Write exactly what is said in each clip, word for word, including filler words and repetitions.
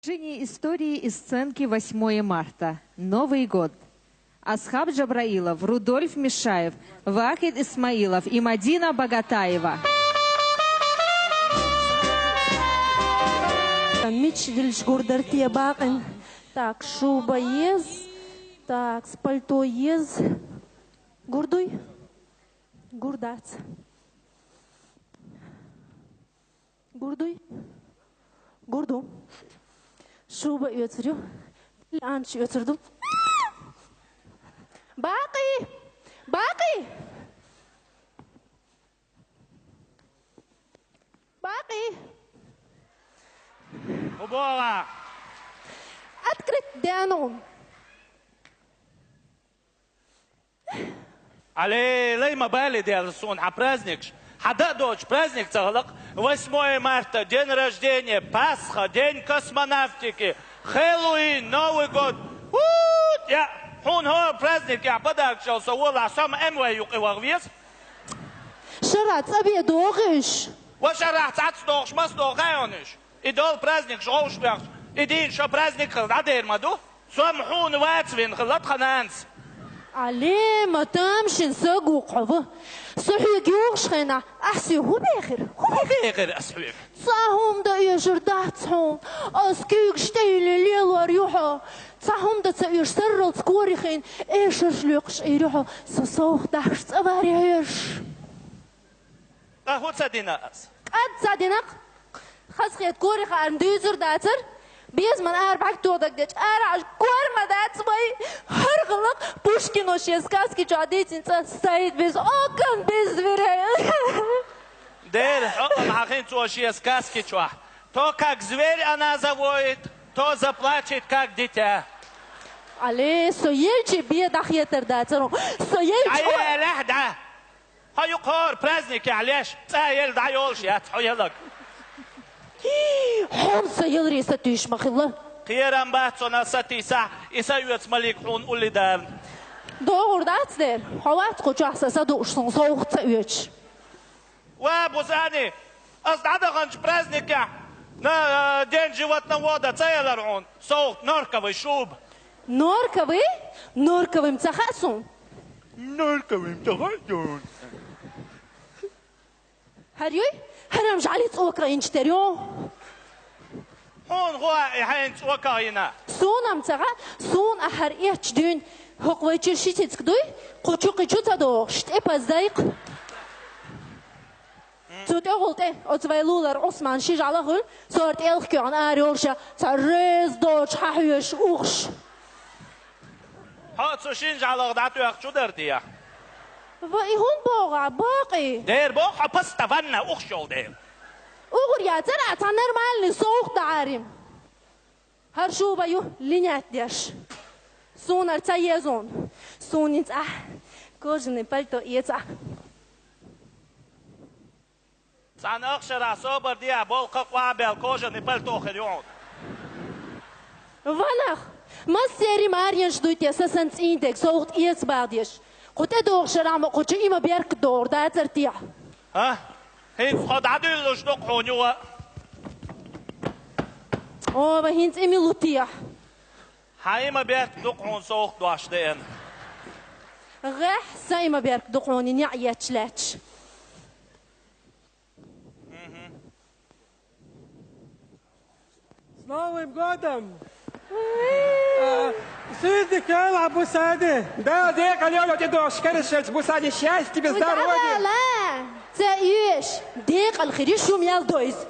Продолжение истории и сценки восьмое марта. Новый год. Асхаб Джабраилов, Рудольф Мишаев, Вахид Исмаилов и Мадина Багатаева. Мича дилча гурдар те бакъин. Так, шуба еза. Так, пальто еза. Гурдуй? Гурдац. Гурдуй? Гурду. Шуба оьцур ю. Анч оьцур ду. Бакъи! Бакъи! Бакъи! Убога! Открыть дену. Аллей, лай ма бале дела суна хьа праздникаш. Хьа да а доцуш праздник ца хиларх, восьмое марта, день рождения, Пасха, день космонавтики, Хэллоуин, Новый год. Ууу, я, хьуна хӀора праздникехь подаркаш йолу со волахь, со ма М В юкъа ваха веза. Шарахь цӀа бен доху уьш? Ва шарахь цӀа ца дохуш, маса доху хьуна уьш? И долу праздникаш гӀовш бехча, и дийна шо праздник хила дӀадер ма ду? Со-м хьуна ваца вина хила тхан нанас. Аллей, ма тамашийна саг ву хьо ва. Со хьоьга юхуш хенахь, ахь соьга хӀун бехира? ХӀун бехира ас хьоьга? Цхьа хӀума дан оьшур дац хьуна. Ас куьйгаш тӀе йиллина лелор ю хьо. Цхьа хӀума дан ца оьшу сарралц корихийна, эшарш лоькхуш Ӏийр ю хьо. Со совгӀат дахьаш цӀа варе хьоьжуш. Ткъа хӀун ца дина ас? КӀад ца дина-кх. Хазахета корехь ара дуьйцур дацара. Безаман ара бӀаьрг тоха дагадеъча, ара Ӏаш кор ма дац вай. ХӀара гӀалакх Пушкино шен сказки чохь дийцина цӀа Саид беза, окан беза вирхӀе. Дера, хьо-м хьахийна цо шен сказки чохь. То как зверь она завоет, то заплачет как дитя. Аллей, со елча бен дӀахетар дацара. Со елча... Ай, элехь, да! Хьо юкъахь хӀора праздникехь леш, цӀа елла дӀайолуш яц хьо елаг. Хьуна сан яларе сатуьйсуш ма хилла. Кхерам бац цунах сатийсахь, и са оьцу малик хьуна улле дарна. ДогӀур дац дера, хьо вац кху чохь сан садууш, суна совгӀат ца оьцуш. Ва, Бусани, ас дӀадаханчу праздникехь на, э, день животновода ца елара хьуна совгӀат норковый шуба? Норковый? Норковый-м ца хаьа суна. Норковый-м ца хаьа суна. ХӀара юй? ХӀара-м жӀаьли цӀока йинчу тера ю. Хьуна гӀо и хьайна цӀока йина? Суна-м ца хаьа, суна ахь хӀара эцча дуьйна, хӀокху вай чуьра ши цициг дуй, кху чу кхин чу ца догӀуш, тӀе паззайкха. Цу тӀехула тӀе, оцу вай лулара Ӏусман ши жӀаьла хуьлу, со хӀара тӀелха коьхна ара йолуш, цхьа реза доцуш хьан хьоьжуш ухуш. Хьо цу шина жӀаьлах дӀатоьхна чу дара те? Ва и хӀунда боху ахь, бакъий? Дера боху, хьо постоянно ухуш йолу дела. Ухур яцара, цхьа нормальный совгӀат дан Ӏари. ХӀара шуба ю линять деш. Суна хӀара ца еза хьуна. Суна хӀинца ахь кожаный пальто эца ахь. Цхьана ахшарахь собар дехьа болу кхакъ ван баьлла кожаный пальто хир ю хьуна. Ванах, массеран маренаш дуй те, сан санна цӀийнан дерг совгӀат эца баха дезаш? Кху тӀедогӀу шарахь ма кху чу и ма беркат догӀур дацара техьа? А? ХӀинца хьо дӀадуьллуш ду-кх хьуна юха. О, ва хӀинца и мила ву техьа? Хьан и ма беркат ду-кх хьуна совгӀат дош деана. ГӀехь, сан и ма беркат ду-кх хьуна и неӀ етташ лаьтташ. С Новым годом! А, сийдиг йойла, Бусани! Да, декъала йойла, тӀедогӀуш карашалц, Бусани, счастья тебе, здоровья! Ца оьш, декъала хир ю, шума ял дойза.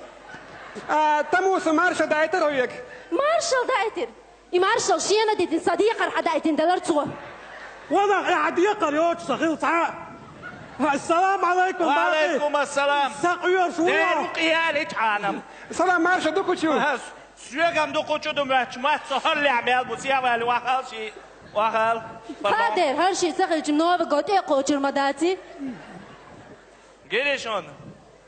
А, тамуса маршал дайтар хьоьга? Маршал дайтар? И маршал шена дитина, сан декхар хьан дайтина делара цо. Валлахь, и хьан декхар йоцуш сан хила цхьа а. Ассаламу Ӏалайкум, бакъий. Ва Ӏалайкум ассалам. Сан къоьруш ву. Дера, къиялит хьанам. Салам, марша ду кху чу. Ага, соьгам ду кху чу ду моьттуш, мотт со хӀаллехь мел бу, севали вахал ши, вахал. Хадер, хӀара ши ца хилча, Новый год тӀе а кхочур ма даций. Гиришун.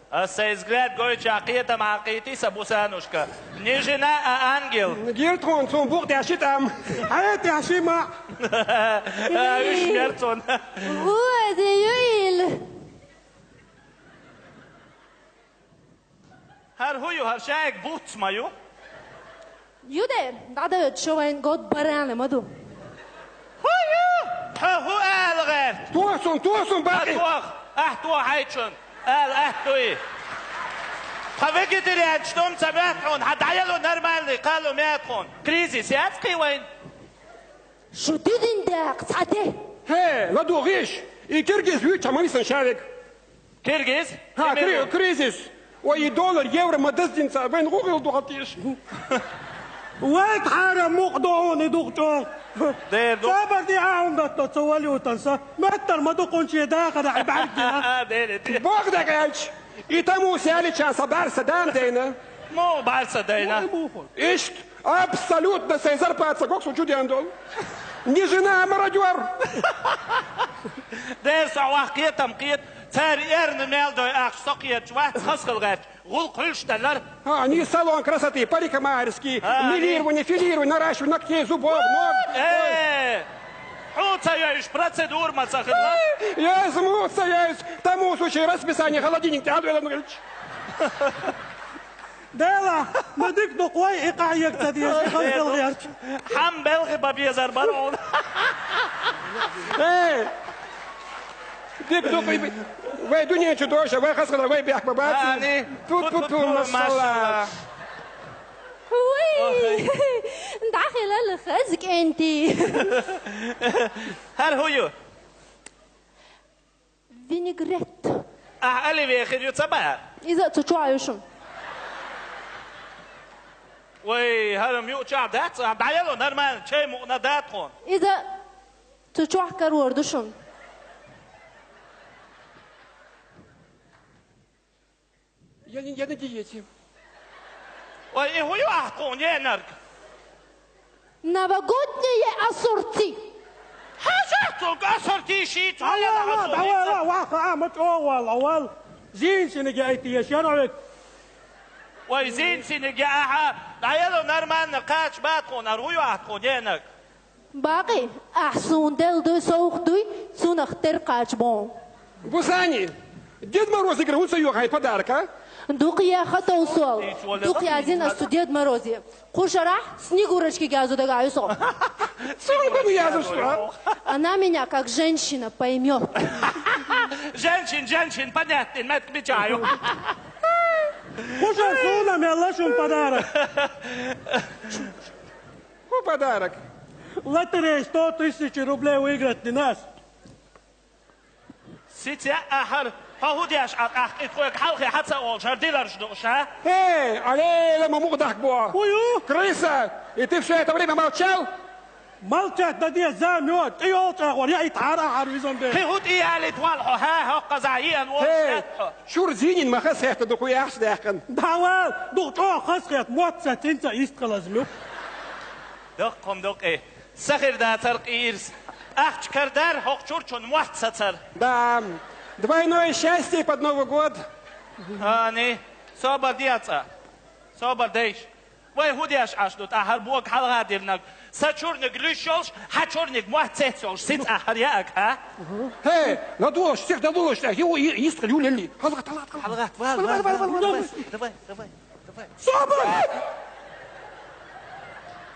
Ас сайн взгляд гойтуш кхетам хьан кхийтий сан Бусанушка. Не жена, а ангел. Гира тхуна, цунна букъ тӀехь ши тӀам. Хье тӀехь ши маӀ. Уьш мер цунна. Ву, эзе юйла. ХӀара хӀун ю, хӀара шайга буц ма ю? Юдер, дӀадоьдуш вайн год баран ма ду. Хьо хӀу ала гӀерт? Тосун, тосун, бакъи! Тох, ахь тохайчун. Ала атта дуй. Хьо вегетарианчу дом ца моьтту хьуна, хьан дӀаяло нормальный кхало моьтту хьуна. Кризис яц кхин вайн? Шу дидин дакъа цхьаьте. Хе, ладугӀийш, и киргиз вуьйча ма висан шавег. Киргиз? Ха, кри-, кризис. Ой, и доллар, евро ма даздинца, вайн гӀу гӀил духа теш. Вай тхьара мукъ догӀуни дух чӀогӀ. Дер ду. Сабар ди ахьун датто ца валютан са. Меттар ма дукхунче дахара хьи бӀаргдина. Дер ди. Бог дагӀач. И тому сяличан са барса дан дейна. Мо барса дейна. Ишт. Абсолютно сайн зарплатца гоксу чудян дол. Не жена, а мародёр. Дер со вах кхетам кхет, цаьрга эрна мел дой ахча со кхеташ вац, хазхал гӀерташ. ГӀуллакх хуьлуш далар. А, не салон красоты, парикмахерский, а, милирование, филирование, наращивание ногтей, зубов, ног. Э, хьо ца йойш процедура ма ца хилла. Я изму ца йойс, тому случай расписание холодильник тӀе хьадвелан гӀилч. Дела, ма дика ду-кх вай и къахьега ца деза, и хазгал гӀерташ. Хьан белхи бан безар бара хьуна. Эй! Дика ду-кх и, вай дуьнен чу доша, вай хазгал, вай бехк ма бац. Ани, ту, ту, ту, ту, ту, машалла. Машалла. Уй! ДӀахилал хаза кӀентий. ХӀара хӀу ю? Винегрет. Ахьа оливье хир ю ца баа? Иза цу чохь ю шуна. Вай, хӀара-м юучохь дац, ахьа дӀаяло нормально, чай мукъана дац тхуна. Иза цу чохь карор ду шуна. Я не, я на диете. Ой, и хӀу ю ахьа тхуна енарг? Новогоднее ассорти. Хьажа цунга ассорти шийца, хьо яла ассорти. Давай, ваха, а, ма чӀогӀа вала, вала. Зин синиг яйти еш, яна век. Ой, зин синиг я ахьа, дӀаяло нормально кхача бац тхуна, хӀара хӀу ю ахьа тхуна енарг? Бакъи, ахь суна делла дуй, совгӀат дуй, цунах тера кхача боху. Бусани, Дед Морозигара хӀун ца йоху хьайн подарок, а? Дукха яха тов сол, дукха язйина ас цу Дед Морозе. Кху шарахь Снегурочка язду дагахь ю со. Цунна хӀун язду со? Она меня как женщина поймёт. Женщин, женщин, понятно, мет бичаю. Кху шарахь суна мелла шун подарок. ХӀун подарок? Лотерея сто тысяч рублей выиграть динас. Сица яа ахьар, хьо хӀун деш Ӏа тӀаккха и тхоьга хьалхе хьа ца олуш, хӀара диларш дууш, а? Хей, алейла ма мукъа дахка бо. ХӀун ю? Крыса, и ты всё это время молчал? Молчать дан деза зама йо, тӀе йолчу агӀор, я и тхьара ахьар визан бен. Кхин хӀун тӀе ялийта вал хьо, хьа, хӀокхазахь еана волуш хетта хьо? Шура зийнин ма хазахетта ду кху яхаш даьккхина. Давал, дукха чӀогӀа хазахетта, мотт ца цинца ист халаза муьх. Доккхум доккхе. Сахир дацар къийрас. Ахча кардар, хӀокху чурчун мотт сацар. Да. Двойное счастье под Новый год. Ани, собар де цкъа. Собар дейш. Вай хӀун деш Ӏаш ду тӀаккха хӀара бога хьалха диллинарг? Сан чурниг луьйш йолуш, хьан чурниг мотт цец йолуш, сица ахьар яаг, хьа? Хей, ладогӀаш, сих ладогӀаш, тӀе, хӀу, и, йистхила ю лелли. ХьалагӀатта, хьалагӀатта. ХьалагӀатта, вал, вал, вал, вал, вал, давай, давай, давай, давай. Собар!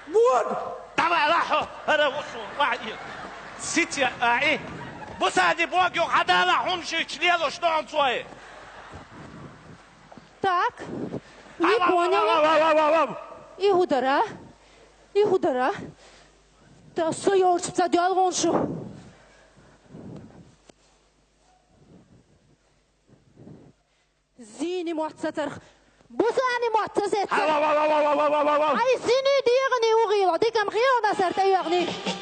Бог! Давай, ла хьо, хӀара ву суна, вай, и. Сица, а, и. Бусани бог юха хьадала, хьуна шича лелош дохьун цой. Так, не поняла. И хӀун дара? И хӀун дара? Та со йорчу ца доьлгӀун шу. Зийни мотт сацарх, бусани мотт ца сеццарх. Ай, зини дегӀани угӀийла, дикам хиона сар тӀеоьгӀни.